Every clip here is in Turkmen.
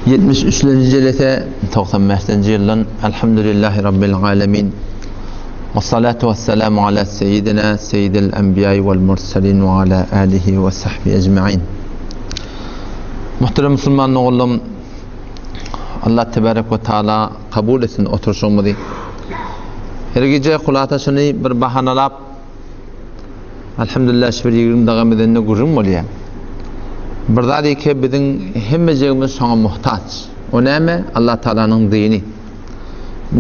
73-lenji jelese 95-nji ýyldan Elhamdülillahi Rabbil Alemin. Ve salatu ve selamu ala seyyidina seyyidil enbiya vel murselin ve ala alihi ve sahbihi ecmain. Muhterem musulman oğlum, Allah tebarek ve taala kabul etsin oturuşumyzy. Her gece kulataşyny bir bahanalap Alhamdulillah şu bir 20 daga medende gürrüň bolýar. Bir zat ki biziň hemmejegimiz şoňa muhtaç. O näme? Allah Taalanyň dini.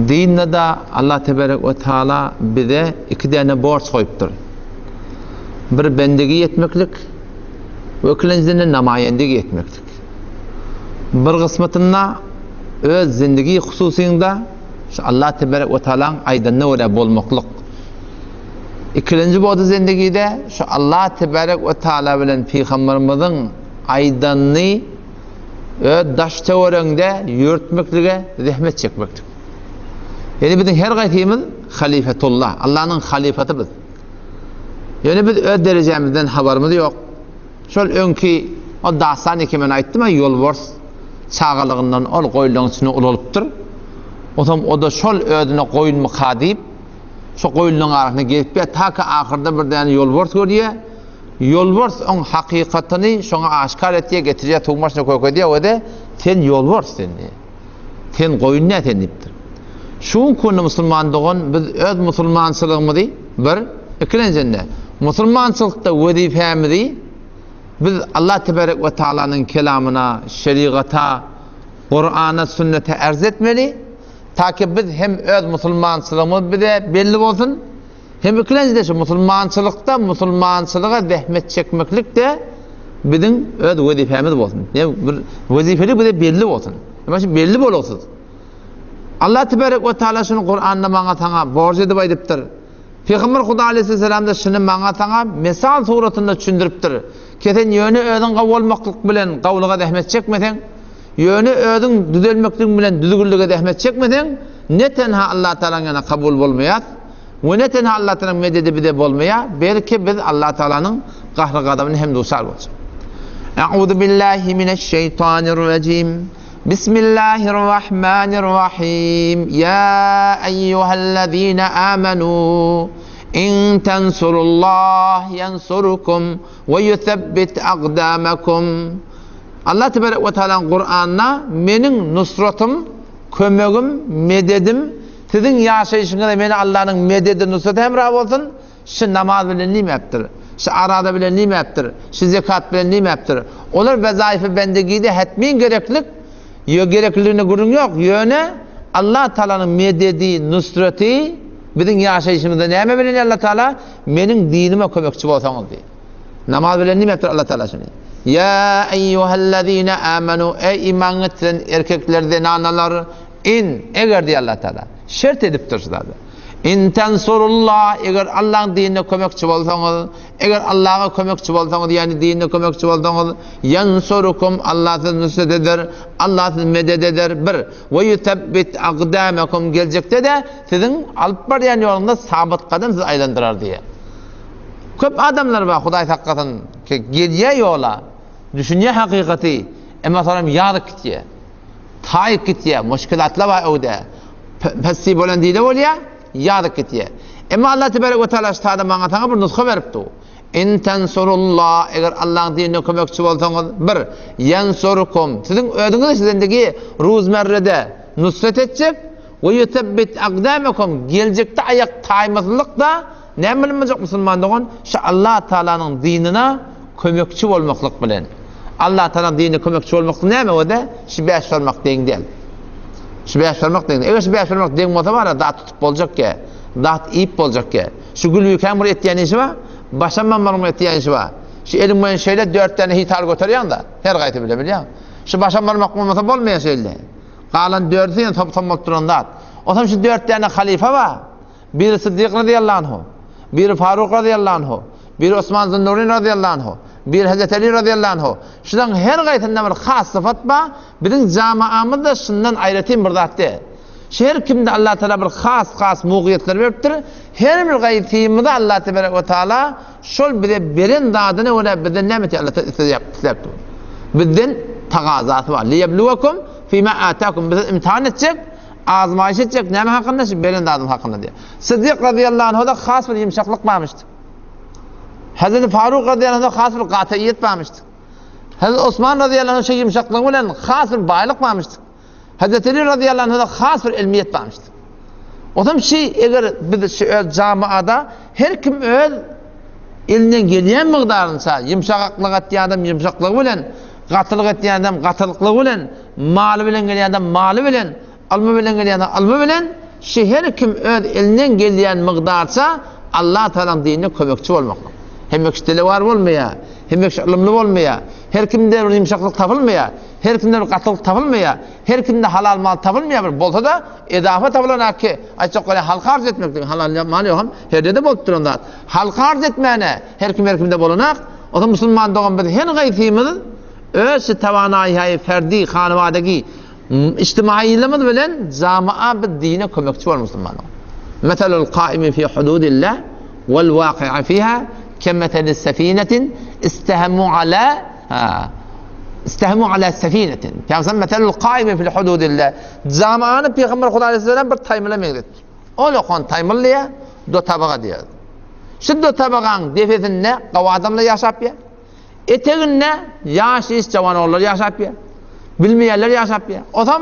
Dinde da Allah tebarek we taala bize iki däne borç goýupdyr. Bir bendigi etmeklik we ikilenjiden de namaýendigi etmeklik. Bir gysmatynda öz zindigi hususyňda şu Allah tebarek we taalaň aýdanyna görä bolmaklyk. Ikilenji body zendigide şu Allah tebarek we taala bilen pygamberimiziň aýdanyny öz daş töweregiňde ýörtmeklige zähmet çekmeklik. Ýöne biziň her gaýsymyz halifetullah, Allanyň halyfaty biz. Ýöne biz öz derejämizden habarymyz ýok. Şol öňki o dastan eke men aýtdym-a ýolbars çagalygyndan ol goýunlaryň içinde ulalypdyr. Otam o-da şol özüne goýunmyka diýip Şo goýunlaryň arasynda gezip ýör, ta ki ahyrda bir däne ýolbars görýär. Ýolbars oň hakykatyny şoňa aşkar etýär, getirýär, suwuň başyna kökedýär we-de, Sen ýolbars sen diýýär. Sen goýun däl sen diýipdir. Şu günki günde musulman dogan biz öz musulmançylygymyzy bir, ikilenjende musulmançylykda wezipämizi biz Allah teberek we taalanyň kelamyna, şerigata, Kurana, sünnete erz etmeli. Ta ki biz hem öz musulmançylygymyz bize belli bolsun, hem ikilenji-de şu musulmançylykda musulmançylyga zähmet çekmeklik-de biziň öz wezipämiz bolsun. Ýa bir wezipelik bize belli bolsun. Emma şu belli bolupsyz. Allah tebarek we taala şuny Kuranda maňa saňa borç edip aýdypdyr. Pygamber Huda aleyhisselam da şuny maňa saňa mesal suratynda düşündiripdir. Ki sen ýöne özüň gawy bolmaklyk bilen gawulyga zähmet çekmeseň, Ýöne özüň düzelmekligiň bilen düzgünlige zähmet çekmeseň, ne tenha Allah Tagalaň ýanynda kabul bolmaýas we ne tenha Allah Tagalaň mededi bize bolmaýar, belki biz Allah Tagalanyň gahry-gazabyna hem duçar boljak. A'uzu billahi mineşşeýtanirrejim. Bismillahirrahmanirrahim. Ýa eýýuhellezine amanu in tensurullah ýensurkum we ýusebbit agdamakum. Allah tebarek we taalaň Kuranda meniň nusratym, kömegim, mededim siziň ýaşaýşyňyza meni Allanyň mededi, nusraty hemra bolsun, şi namaz bilen diýmäpdir, şi araza bilen diýmäpdir, şi zekat bilen diýmäpdir. Olar wezaýfy bendigide hetmin gereklik, ýo gerekliligine gürrüň ýok, ýöne Allah taalanyň mededi, nusraty biziň ýaşaýşymyzda näme bilen Allah taala meniň dinime kömekçi bolsaňyz diýip. Namaz bilen diýmekdir Allah Taala şuny. Ýa eýýuhellezine amanu eý iman getiren erkekler zenanalar in eger diýär Allah Taala. Şert edipdir şu zady. In tensurullah eger Allahyň dinine kömekçi bolsaňyz, eger Allaha kömekçi bolsaňyz, ýagny dinine kömekçi bolsaňyz, ýansurukum Allah sizi nusret eder, Allah sizi medet eder. Bir we yusabbit aqdamakum geljekde-de siziň alyp barýan ýoluňyzda sabyt gadam sizi aýlandyrar diýär. Köp adamlar bar Hudaý saklasyn ki gelýär ýola, düşünýär hakykaty, emma soňam ýazyp gitýär. Taýyp gitýär, muşkilatlar bar öwde. Pessi bolan diýle bolýar, ýazyp gitýär. Emma Allah tebarek we taala ştada maňa saňa bir nusga beripdi. In tansurullah eger Allahyň dinine kömekçi bolsaňyz, bir yansurkum siziň özüňiz zindigi ruzmerrede nusret etjek we yusabbit aqdamakum geljekde aýak taýmazlyk-da Näme bilen boljak musulman dogan? Şu Allah Taalanyň dinine kömekçi bolmaklyk bilen. Allah Taalanyň dinine kömekçi bolmaklyk näme o-da? Şu bäş barmak deň däl. Şu bäş barmak deň. Eger şu bäş barmak deň bolsa bar, zat tutup boljak ýa, zat iýip boljak ýa. Şu Gülbikäň bir etýän işi bar, Başam mamlaryň bir etýän işi bar. Şu eliň bilen şeýle dört däne hital göterýäň-de, her gaýsy bile bilýäň. Şu başam barmak bolmasa bolmaýar şeýle. Galan dördüsi ýene top-tom bolup duran zat. Onsoň şu dört däne halyfa bar. Biri Syddyk razyýallahu anhu, biri Faruk razyýallahu anhu, biri Osman Zunnurin razyýallahu anhu, biri Hezreti Ali razyýallahu anhu. Şularyň her gaýsynda bir has syfat bar. Biziň jamaamyzda şundan aýratyn bir zat däl. Şu her kimde Allah Taala bir has-has mugyýetler beripdir. Her bir gaýsymyza Allah tebarek we taala şol bize beren zadyna görä bizden näme etýär Allah Taala isläp dur. Bizden tagazasy bar. Liyebluwekum. Fima atakum biz imtihan etjek, azmaýyş etjek näme hakynda? Şu beren zadyň hakynda diýýär. Siddik razyýallahu anhuda has bir ýumşaklyk barmyşdy. Hazreti Faruk razyýallahu anhuda has bir gataýyýet barmyşdy. Hazreti Osman razyýallahu anh şu ýumşaklygy bilen has bir baýlyk barmyşdy. Hazreti Ali razyýallahu anhuda has bir ilmiýet barmyşdy. Otam şi eger biz şu öz jamaada her kim öz elinden gelýän mukdarynça ýumşaklyk etýän adam ýumşaklygy bilen, gatylyk etýän adam gatylyklygy bilen, maly bilen gelýän adam maly bilen, ylmy bilen gelýän adam ylmy bilen, şi her kim öz elinden gelýän mukdarça Allah Tagalaň dinine kömekçi bolmaklyk. Hemme kişi dilewar bolmaýar, hemme kişi ylymly bolmaýar, her kimde bir ýumşaklyk tapylmaýar, her kimde bir gatylyk tapylmaýar, her kimde halal mal tapylmaýar bir bolsa-da edafa tapylan ki, aýtjak bolýan halka arz etmeklik, halal mal ýok hem herde-de bolup duran zat. Halka arz etmäne her kim her kimde bolanak. Ozan musulman dogan biz her gaýsymyz öz şu tawanaýy ferdi, hanawadagi içtimaýylymyz bilen jamaa biz dine kömekçi bol musulman. Meselul kaimi fi hududillah wal waqi'a fiha kemeteli sefinetin istehemu ala ha istehemu ala sefinetin. Pygamber meselul kaimi fi hududillah jamaany Pygamber Hudaý aleyhisselam bir taýmyla meňzetdi. Ol okan taýmyl diýýär, do tabaga diýýär. Şu do tabagaň depesinde gawy adamlar ýaşap ýa. Eteginde ýaş iş jawan ogullar ýaşap ýa. Bilmeýänler ýaşap ýa. Osam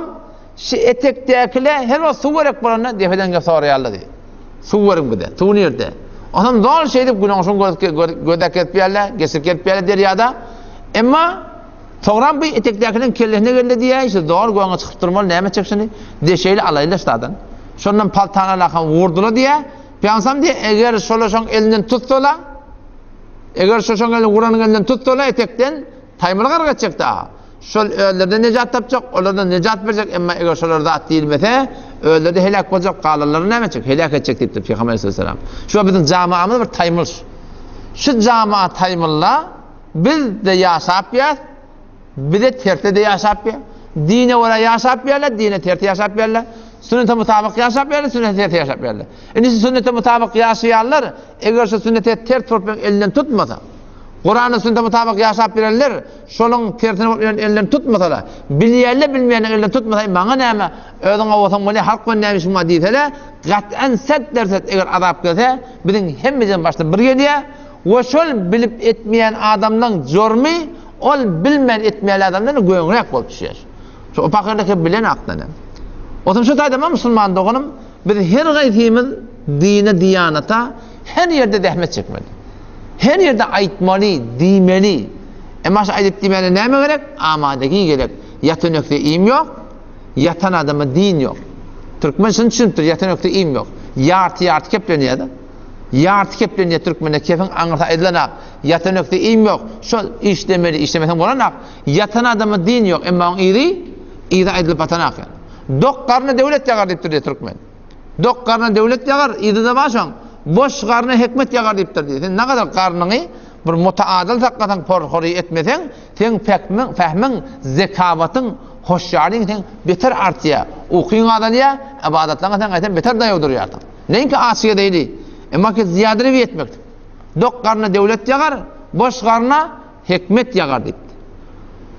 şu etekdäkile her bir suw gerek bolanda depeden gelip soraýarlar diýýär. Suw beriň bize. Suw nirde? Osam zol şeýdip günoşuň gözäk gezip ýärler, geçirip gelip ýärler derýada. Emma soňram bu etekdäkiniň kellesine geldi diýýär, şu zol göňe çykyp durmaly, näme etjek şuny? Deşeýli alaýly ştadan. Şondan paltany alakam vurdular diýýär. Pygamberimiz diýýär, eger şolar şoň elinden tutsalar, eger şo şoň elini uranyň elinden tutsalar etekden taýmyl gark etjek daha. Şol özlerden nejat tapjak, olardan nejat berjek, emma eger şolar zat diýilmese, özleri heläk boljak, galanlary näme etjek? Heläk etjek diýipdir Pygamber aleyhisselam. Şu biziň jamaamyz bir taýmyl. Şu jamaa taýmylla biz de ýaşap ýas, Bize terse-de ýaşap ýa. Dine görä ýaşap ýerler, dine terse ýaşap ýerler. Sünnete mutabyk ýaşap ýerler, sünnete terse ýaşap ýerler. Indi şu sünnete mutabyk ýaşaýanlar, eger şu sünnete ters bolup ýören elinden tutmasa, Kurana sünnete mutabyk ýaşap ýörenler, şonuň tersine bolup ýören elinden tutmasalar, bilýänler bilmeýänler elinden tutmasa, maňa näme, özüň bolsaň bolýar, halk bilen näme işiň bar diýseler, gat'an set derset eger azap gelse, biziň hemmemizden başda bir gelýär we şol bilip etmeýän adamlaryň jormy Ol bilmän etmeli adamdan göňräk bolup düşýär. Şu o pahyrdaki bilen akdan. Otam şu taýda musulman doganym biz her gaýsymyz dine diýanata her ýerde zähmet çekmeli. Her ýerde aýtmaly, diýmeli. Emma şu aýdyp diýmäne näme gerek? Amadegi gerek. Ýatan ökde iým ýok, ýatan adama din ýok. Türkmen şuny düşünipdir, ýatan ökde iým ýok. Ýarty-ýarty keplenýär-de. Ýarty keplenýär türkmende kefiň aňyrsy aýdylanak. Ýatan ökde iým ýok. Şol işlemeli, işlemeseň bolanak. Ýatan adama din ýok, emma oň yzy, yzy aýdylyp batanak ýa. Dok garna döwlet ýagar diýipdir diýýär türkmen. Dok garna döwlet ýagar, yzy-da bar şoň. Boş garna hikmet ýagar diýipdir diýýär. Sen nagadar garnyňy bir mutaadil saklasaň, porhory etmeseň, seň pähmiň, pähmiň, zekawatyň, hoşýaryň seň beter artýar. Ukyň azalýar, ybadatlaryňa sen gaýtam beter daýaw durýarsyň. Neňki aç gezeýli, emma ki zyýadyny etmekdir. Dok garna döwlet ýagar, boş garna hikmet ýagar diýipdir.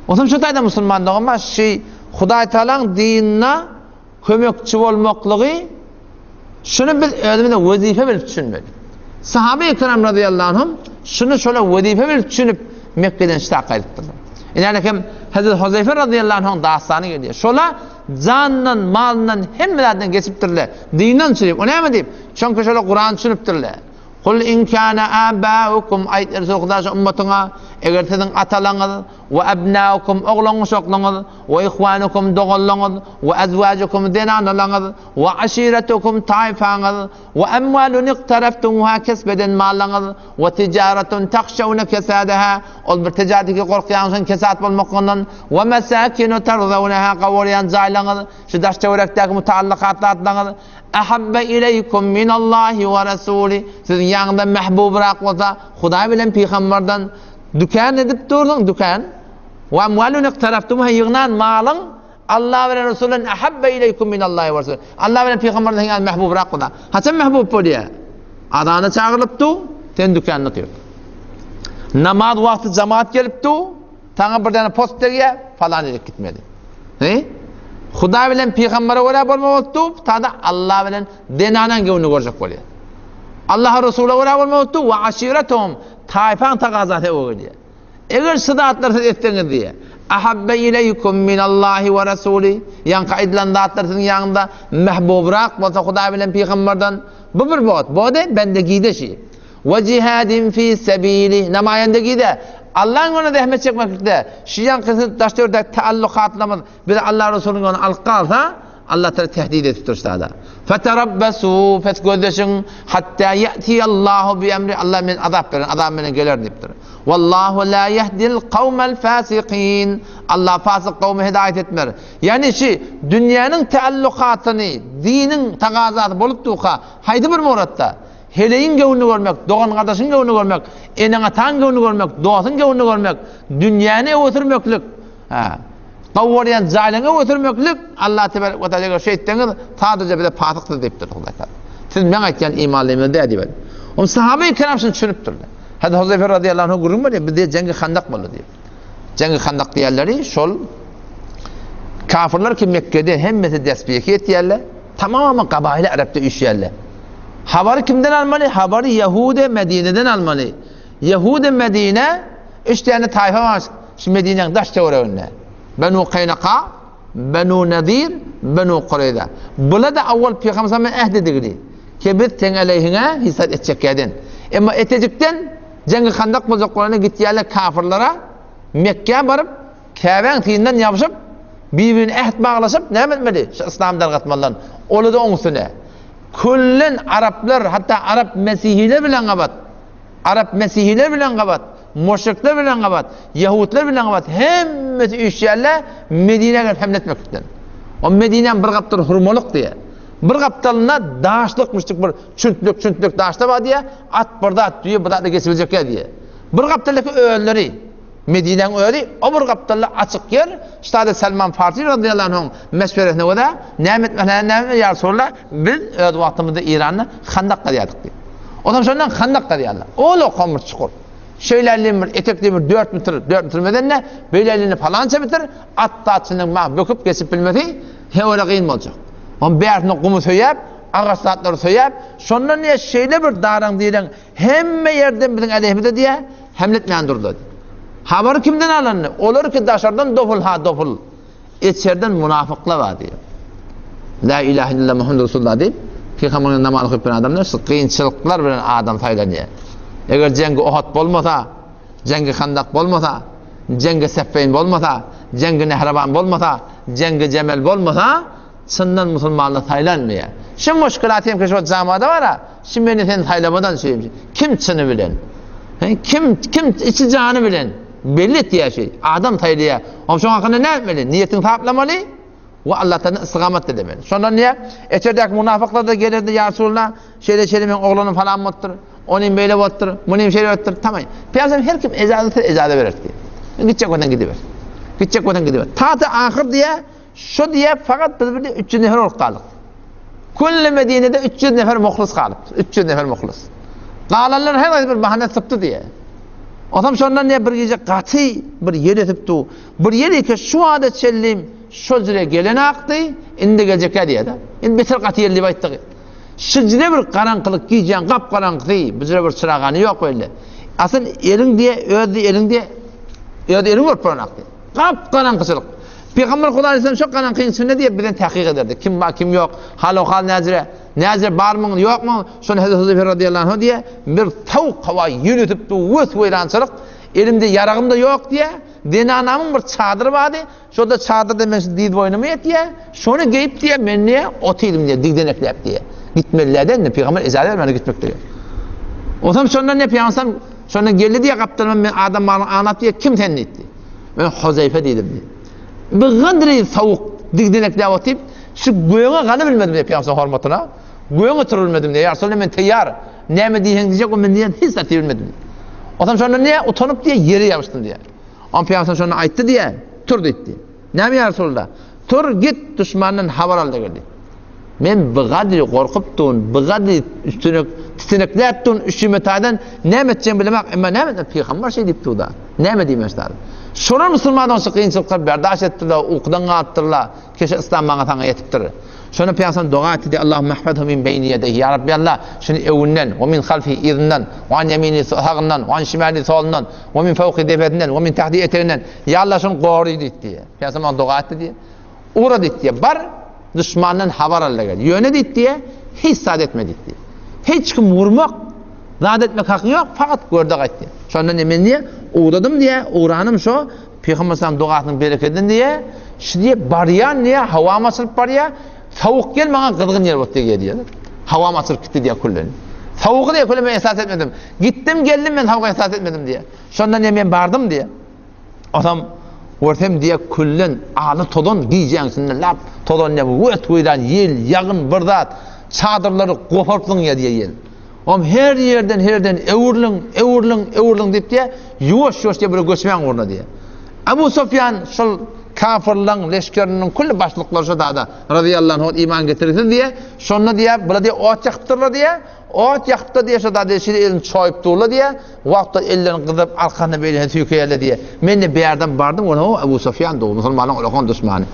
Onsoň şu taýda musulman doganlar şu Hudaý Tagalaň dinine kömekçi bolmaklygy şuny biz özümize wezipe bilip düşünmeli. Sahabe-i kiram razyýallahu anhum şuny şola wezipe bilip düşünip Mekgeden şytak gaýdypdyrlar. Ine hem Hazreti Huzeyfe razyýallahu anhuň dastany gelýär. Şola jandan, malyndan, hemme zatdan geçipdirler. Dinden düşünip, o näme diýip? Çünki şola Kurany düşünipdirler. Kul in kana abaukum aýt Resul Huda şu ummatyňa, eger siziň atalaňyz we abnaukum oglan-uşaklaryňyz we ihwanukum doganlaryňyz we azwajukum zenanalaryňyz we aşiretukum taýfaňyz we amwalun iqtaraftumuha kesp eden mallaryňyz we tijaratun tahşawna kesadaha ol bir tijaret ki gorkýaňyz şoň kesat bolmaklygyndan we mesakinu tarzawnaha gowurýan jaýlaryňyz şu daş-töwerekdäki mutaallykat zatlaryňyz Ahabbe ileýkum minallahi we rasuli, siziň ýanyňyzda mähbubrak bolsa, Hudaý bilen pygamberden dükan edip dursuň, dükan. We amwalun iqtaraftumuha ýygnan malyň Allah bilen Resuldan ahabbe ileýkum minallahi we rasuli. Allah bilen pygamberden siziň ýanyňyzda mähbubrak bolsa. Haçan mähbub bolýar? Azana çagyrylyp dur, sen dükanda otyr. Namaz wagty jemaat gelip dur, Saňa bir däne post degýär, falan ýere gitmeli. He? Hudaý bilen pygambere görä bolma bolup dur, tada Allah bilen zenanaň göwnüni görjek bolýar. Allaha Resula görä bolma bolup dur, we aşiretuhum, taýpaň tagazasy öwe gelýär. Eger şu zatlary siz etseňiz diýýär. Ahabbe ileýkum minallahi we rasuli, ýaňky aýdylan zatlar siziň ýanyňyzda mähbubrak bolsa Hudaý bilen pygamberden, bu bir bot, body bendegide şi. We jihadin fi sebili, namaýandegide, Allaň ýolunda zähmet çekmeklikde, şu ýaňky siz daş-töwerekdäki taallukatlymyz bizi Allah Resulynyň ýoluna alyp galsa, Allah Taala tehdit edip dur şada. Feterabbasu, pes gözleşiň, hatta ya'tiyallahu bi emri, Allah men azap beren, azap menen geler diýipdir. Wallahu la yehdil kawmel fasikin. Allah fasyk kowmy hidaýat etmer. Ýani şi dünýäniň taallukatyny, diniň tagazasy bolup durka, haýsy bir muratda heleýiň göwnüni görmek, dogan-gardaşyň göwnüni görmek, eneň-ataň göwnüni görmek, dostuň göwnüni görmek, dünýäni öňe sürmeklik, ha, Gowy bolýan jaýlaryňy ösürmeklik Allah tebarek we taala eger şeýtseňiz sadaja bize pasyksyz diýipdir Hudaý taala. Siz meň aýtýan imanlymyz däl diýip. Onuň sahabe-i kiram şuny düşünipdirler. Hazreti Huzeyfe razyýallahu anhu gürrüň berýär, bizde jeňgi Handak boldy diýip. Jeňgi Handak diýenleri şol kafirler ki Mekgede hemmesi desbih etýärler, tamamy gabaýly arapda üýşýärler. Habary kimden almaly? Habary Ýahude Medineden almaly. Ýahude Medine Üç däne taýfa bar şu Medinäň daş töwereginde. Benu Kaýnaka, Benu Nadir, Benu Kureýza. Bula-da awwal Pygamber sallam äht edigdi. Ki biz seň aleýhiňe hiç zat etjek ýaden. Emma etejikden jeňgi Handak boljak bolanda gitýärler kafirlara Mekgä baryp Käbäň syndan ýapyşyp bir-birine äht baglaşyp näme etmeli? Şu yslam dargatmalydan. Ola-da oň üstüne. Küllen araplar hatda arap mesihiler bilen gabat. Arap mesihiler bilen gabat, muşrikler bilen gabat, ýahudlar bilen gabat, hemmesi üýşýärler Medinä gelip hemle etmeklikden. O Medinäň bir gapdaly hurmalyk diýýär. Bir gapdalynda daşlykmyşdyk bir çüntlik-çüntlik daşlar bar diýýär, at bir zat, düýe bir zatla geçibiljekkä diýýär. Bir gapdaldaky özleri, Medinäň özi, o bir gapdalda açyk ýer, ştada Salman Farsi radiyallahu anhuň meşweresine görä, näme etmeli, näme etmeli, ýa Resulallah, biz öz wagtymyzda Eýranda handak gazýardyk diýip. Onam şondan handak gazýarlar. Ol okan bir çukur. Şeýle bir etekli bir 4 metr, 4 metr medende, beýle palança metr, at daçynyň ma böküp geçip bilmesi hewele gyn boljak. On bärsine gumy söýäp, agaç zatlary söýäp, şondan niýe şeýle bir daraň diýlen Hemme ýerden biziň äleyhimize diýýär, hemle etmän durlar. Habary kimden alyndy? Olar ki daşardan doful ha doful. Içerden munafyklar bar diýýär. La ilahe illallah Muhammed Resulullah diýip, pygamberiň namaz okyp bilen adamlar şu kynçylyklar bilen adam saýlanýar. Eger jeňgi Ohad bolmasa, jeňgi Handak bolmasa, jeňgi Seffeýn bolmasa, jeňgi Nehrewan bolmasa, jeňgi Jemel bolmasa, Çyndan musulmanlar saýlanmaýar. Şu muşkilat hem ki şu jamada bar-a, şu meni sen saýlamadan şeýim. Kim çyny bilen? He, kim kim içi jany bilen belli etýär şeý. Adam saýlaýar. Oň şoň hakynda näme etmeli? Niýetini saplamaly we Allahdan istigamat dilemeli. Şondan diýär, içerdäki munafyklar da gelerdi ýa Resulullah, şeýle şeýle meň oglanym falan bolupdyr. Onym beýle bolupdyr, munym şeýle bolupdyr. Tamam. Peygamber her kim ejaza ejaza bererdi. Gitjek bolsaň gidiber. Gitjek bolsaň gidiber. Ta-ta ahyr diýär, Şo diýýär, fakat biz birde 300 nefer bolup galdyk. Külli Medinede 300 nefer muhlis galypdyr. 300 nefer muhlis. Galanlar her haýsy bir bahana sypdy diýýär. Otam şondan diýýär, bir gije gaty bir ýel ösüpdi. Bir ýel eke şu wada çenli şol jire gelen akdy, indi geljekkä diýýär-de. Indi beter gaty ýel diýip aýtdyk. Şu jire bir garaňkylyk, gijäň gap-garaňkysy, bu jire bir çyragany ýok belli. Asyl eliň diýe, öz diýe, eliň diýe, öz eliň görüp bolan akdy. Gap-garaňkyçylyk. Pygamber Huda aleyhisselam şo garaňkyň içinde diýip bizden tahkyk ederdi. Kim bar, kim ýok, hal-ahwal näjire, näjire barmyň, ýokmyň? Şonda Hazreti Huzeyfe radiyallahu anhu diýe, bir sowuk howa ýel ötüpdi, wes-weýrançylyk, elimde ýaragym da ýok diýe, zenanamyň bir çadyry bardy, şo-da çadyrda men şu diz boýnuma ýetýä, şony geýip diýe, men diýe, otyrym diýe, digdenekläp diýe. Gitmeliler-de indi, pygamber ejaza bermedi gitmek diýe. Onsoň şondan ne pygamber şondan geldi diýe gapdalyma men adam baryny aňlap diýe, kim sen diýdi. Men Huzeýfe diýdim diýdi. Bir gadry sowuk digdenekläp otyp, şu göňe gala bilmedim diýip Pygamber hormatyna. Göňe oturyp bilmedim diýip. Ýa Resulallah men teýýar. Näme diýseň diýjek, o men diýen hiç zat diýip bilmedim. Otam şonda näme utanyp diýe ýere ýapyşdym diýe. Oň Pygamber şonda aýtdy diýe, tur diýdi. Näme ýa Resulallah? Tur git duşmandan habar al diýdi. Men bigadry gorkupdun, bigadry üstüne titinekläpdun, üşüme taýdan näme etjegimi bilemok, emma näme etmeli, pygamber şeý diýip dur-da. Näme diýmeli şa? Şolar musulmanlar şu kynçylyklary berdaş etdiler, ukudan galypdyrlar. Keşe yslam maňa saňa ýetipdir. Şonda Pygamberimiz doga etdi, Allahumma ihfazhu min beýni ýedeýhi. Ýa Rabbi Allah, şuny öňünden, we min halfihi yzyndan, we an ýemini sagyndan, we an şimali solundan, we min fawki depesinden, we min tahti eteginden. Ýa Allah şuny gory diýdi. Pygamberimiz oňa doga etdi diýdi. Ugra diýdi. Bar duşmandan habar al-da gel. Ýöne diýdi, hiç zat etme diýdi. Hiç kim vurmak, zat etmek hakyň ýok, fakat görde gaýt diýdi. Şonda men diýe, ugradym diýe, ugranym şo Pygamber sallam dogasynyň berekedinden diýe, şu diýe barýan diýe, howam açylyp barýa, sowuk gel maňa gyzgyn ýer botdy diýe diýe. Howam açylyp gitdi diýe küllen. Sowugy diýe küllen men esas etmedim. Gitdim geldim men sowuga esas etmedim diýe. Şondan diýe men bardym diýe. Osam görsem diýe küllen aly tozan gijäň içinde lap tozan diýe wet weýran ýel, ýagyn bir zat çadyrlary goparyp zyňýa diýe ýel. Om her ýerden herden öwrüliň, öwrüliň, öwrüliň diýip diýe, ýuwaş-ýuwaş diýe bir göçmäň ugruna diýe. Abu Sufýan şol kafirlaryň leşgeriniň külli başlyklary şo dada razyýallahu anhu iman getirsiz diýe, şonda diýe, bula diýe ot ýakypdyrlar diýe, ot ýakypda diýe şo dada şeýle elini çoýup durlar diýe, wagtda ellerini gyzyp arkasyna beýlesine süýkeýärler diýe. Men de bärden bardym, ol Abu Sufýan du, musulmanyň ulakan duşmany.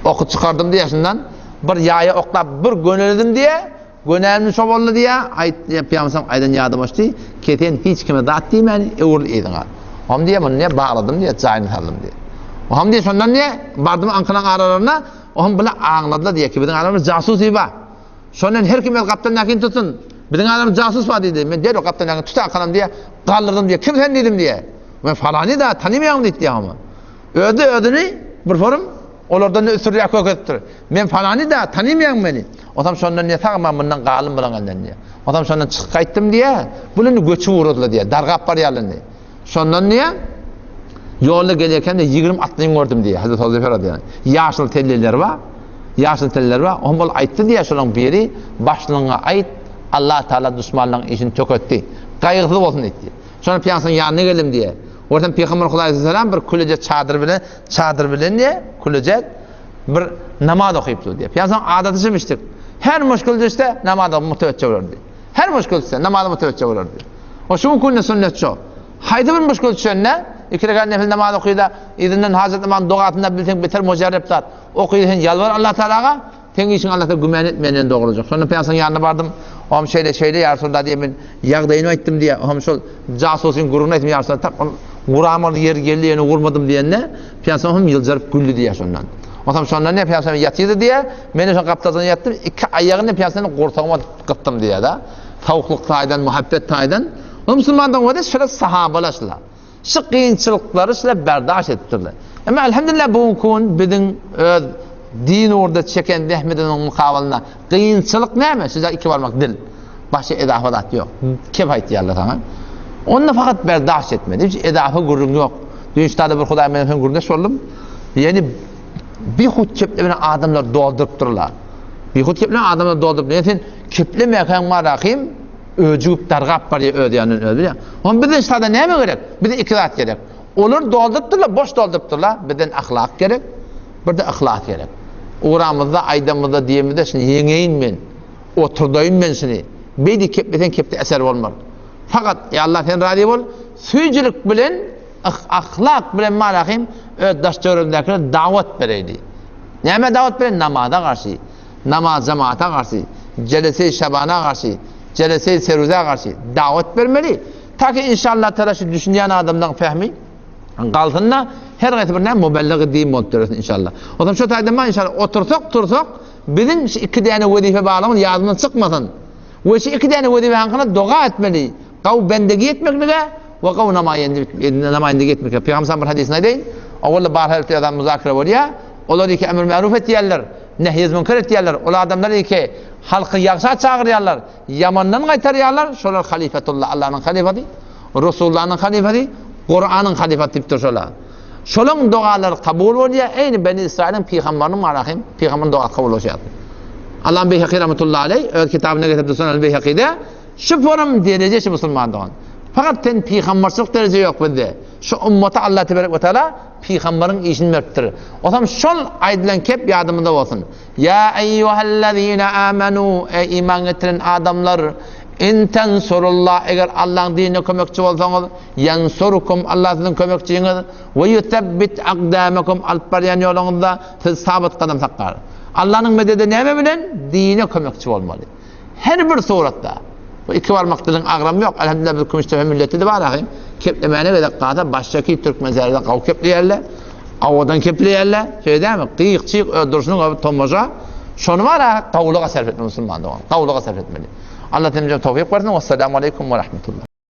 Oky çykardym diýe şundan, bir ýaýa oklap bir göneledim diýe, Günämni şo boldy diýýär, aýt, diýip, Pygamberimiz aýdan ýadyma düşdi, ki sen hiç kime zat diýmän, öwrül yzyňa. Ohm diýýär, muny diýýär, bagladym diýýär, jaýyna saldym diýýär. Ohm diýýär, şondan diýýär, bardym aňkylaň aralaryna, ohm bular aňladylar diýýär ki, biziň aramyzda jasusy bar. Şondan her kim öz gapdalyndakyny tutsun. Biziň aramyzda jasus bar diýdi. Men derrew gapdalyndakyny tutarkanam diýýär, galdyrdym diýýär. Kim sen diýdim diýýär. Men falany da tanymaýaňmy diýdi diýýär oňa. Özi özüni bir forum Olardan-da üstünräk görkezipdir. Men falany-da, tanymaýaňmy meni? Osam şondan diýýär, sag-aman mundan galym bulaň elinden diýýär. Osam şondan çykyp gaýtdym diýýär. Bul indi göçüp ugradylar diýýär. Dargap barýarlar indi. Şondan diýýär, ýolda gelýärkäm diýýär, 20 atlyny gördüm diýýär. Hazreti Huzeýfe razyýallahu anh. Ýaşyl telleleri bar. Ýaşyl telleleri bar. Ohm ol aýtdy diýýär, şolaň biri, başlygyňa aýt, Allah Taala duşmanlaryň işini töketdi. Gaýgysyz bolsun diýdi. Şonda pygamberyň ýanyna geldim diýýär. Görsem pygamber Hudaý aleyhisselam bir küleje çadyr bilen çadyr bilen diýe küleje bir namaz okyp dur diýe. Pygamber adaty şemişdik. Her muşkul düşse namaza mütewecce bolardy. Her muşkul düşse namaza mütewecce bolardy. O şu günde sünnet şo. Haýsy bir muşkul düşende iki rekat nefil namaz okyda, yzyndan hajat namaz dogasynda bilseň beter mujarrep zat. Okyda sen ýalbar Allah Taalaga, Seň işiň Allahdan gümän et, menden dogrujak. Şonda Pygamberyň ýanyna bardym. Oňam şeýle, şeýle ýa Resulallah diýip men ýagdaýyny aýtdym diýýär. Oňam şol jasusyň gürrüňini aýtdym ýa Resulallah tap ol guramaly ýeri geldi ýöne gurmadym diýende, Pygamber hem ýyljaryp güldi diýýär şondan. Onsoň şondan diýýär Pygamber ýatyrdy diýýär. Men şoň gapdalynda ýatdym, iki aýagyny Pygamberyň gursagyma gysdym diýýär-de. Sowuklyk taýdan, muhabbet taýdan. O musulmandan bolsa şolar sahabalar şular. Şu kynçylyklary şular berdaş edipdirler. Emma elhamdülillah bu günki gün biziň öz din ugrunda çeken zähmetimiziň mukabalynda kynçylyk näme? Şu iki barmak dil. Başga edafa zat ýok. Kep aýtýarlar saňa. Onda fakat berdaş etmeli. Hiç edafa gürrüň ýok. Dün ştada bir Hudaý menen gürrüňdeş boldum. Ýani bihut keplemene adamlar doldurypdyrlar. Bihut keplemene adamlar dolduryp. Yani sen keplemekäň marahim Öjügip dargap barýar öz ýanyndan özi bilýär. Onda bizden ştada näme gerek? Bize iki zat gerek. Olar doldurypdyrlar, boş doldurypdyrlar. Bizden ahlak gerek, bir de yhlas gerek. Ugramyzda, aýdamyzda, diýemizde şuny ýeňeýin men, oturdaýyn men şuny. Beý diýip kepleseň kepde eser bolmaz. Fakat, ýa Allah sen razy bol, süýjülik bilen, ahlak bilen marahym öz daş-töweregindäkilere dawat bereýdi. Nämä dawat bereýin? Namaza garşy. Namaz jemaata garşy, jelese-i şabana garşy, jelese-i seruzä garşy dawat bermeli. Ta ki inşallah teala şu düşünýän adamlaryň fehmi galsyn-da, her haýsy bir näme mubellig-i din bolup döresin inşallah. O zaman şu taýdan bar inşallah otursak tursak biziň şu iki däne wezipe barlygymyz ýadymyzdan çykmasyn. We şu iki däne wezipe hakyna doga etmeli. Gawy bendegi etmeklige we gawy namaýendigi etmeklige. Pygamber bir hadysyn aýdaýyn. Owalda bar hälki adam muzakere bolýar. Olar iki emr märuf etýärler, nehyez münker etýärler. Ol adamlar iki halky ýagşa çagyrýarlar, ýamandan gaýtarýarlar. Şolar halyfetullah, Allanyň halyfasy, Resulullanyň halyfasy, Kuranyň halyfasy diýipdir şolar. Şolaň dogalary kabul bolýar. Eýni Beni Israiliň pygamberiniň marahym, pygamberin dogasy kabul bolşy ýaly. Allam Beýhaki rahmetullahi aleý öz kitabynda getiripdir Sunan Beýhakide. Şu forum dereje şu musulman dogan. Fakat sen pygamberçilik dereje ýok bizde. Şu ummata Allah tebarek we taala pygamberiň işini beripdir. Osam şol aýdylan kep ýadymyzda bolsun. Ýa eýýuhellezine amenu, eý iman getiren adamlar, In tensurullah eger Allaň dinine kömekçi bolsaňyz, ýensurkum Allah siziň kömekçiňiz we ýusebbit akdamakum alyp barýan ýoluňyzda sizi sabyt gadam saklar. Allanyň mededi näme bilen? Dine kömekçi bolmaly. Her bir suratda. Bu iki barmak diliň agramy ýok. Elhamdülillah biz Kümüşdepe milleti-de bar ahym. Keplemäne gezek galsa başdaki türkmenlerde gawy kepleýärler. Owadan kepleýärler. Şeýle dälmi? Gyýyk-çyýyk öz durşunyň özi tomaşa. Şony bar a gawulyga sarp etmeli musulman dogan. Gawulyga sarp etmeli. Allah hemmämize towfyk bersin. Wessalamu aleýkum we rahmetullah.